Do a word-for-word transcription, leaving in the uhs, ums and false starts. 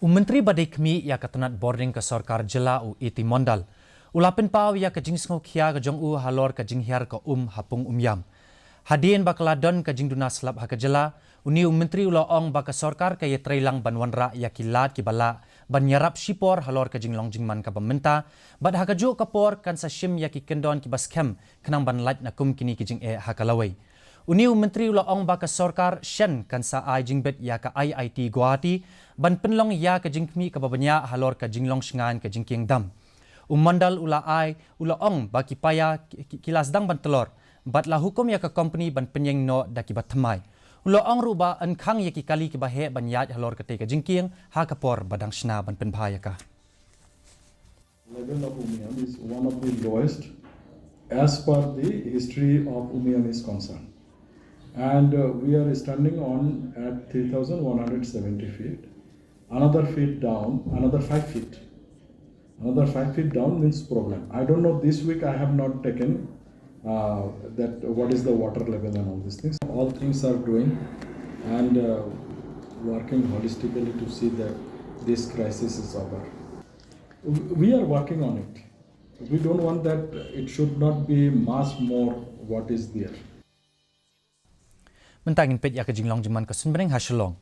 U Myntri ba dei khmih ïa ka tnat bording ka sorkar jylla, u A T Mondal, u la pynpaw ïa ka jingsngewkhia ka jong u halor ka jinghiar ka um ha Pung Umiam. Hadien ba ka la don ka jingduna slap ha ka jylla, une u Myntri u la ong ba ka sorkar ka ïatreilang ban wanrah ïa ki lad kiba lah ban ïarap shipor halor ka jinglong jingman kaba mynta, bad ha kajuh ka por kan sa shim ïa ki kyndon kiba skhem khnang ban lait na kum kine ki jingeh ha ka lawei. Une u Myntri u la ong ba ka sorkar shen kan sa ai jingbit ïa ka I I T Guwahati ban pynlong ïa ka jingkhmih kaba bniah halor ka jinglong shngaiñ ka jingkieng dam. U Mondal u la ai, u la ong ba ki paia ki, ki, ki la sdang ban tlor, bad la hukum ïa ka kompani ban pynïeng noh da kiba thymmai. U la ong ruh ba yn khang ïa ki kali kiba heh ban ïaid halor katei ka jingkieng ha ka por ba dang shna. Ban pynbha ïa ka. Level of Umiam is one of the lowest as per the history of Umiam is concerned. And uh, we are standing on at three thousand one hundred seventy feet. Another feet down, another five feet. Another five feet down means problem. I don't know, this week I have not taken uh, that what is the water level and all these things. All things are doing and uh, working holistically to see that this crisis is over. We are working on it. We don't want that it should not be much more what is there. Mynta ngin peit ïa ka jinglong jingman ka suiñbneng ha Shillong.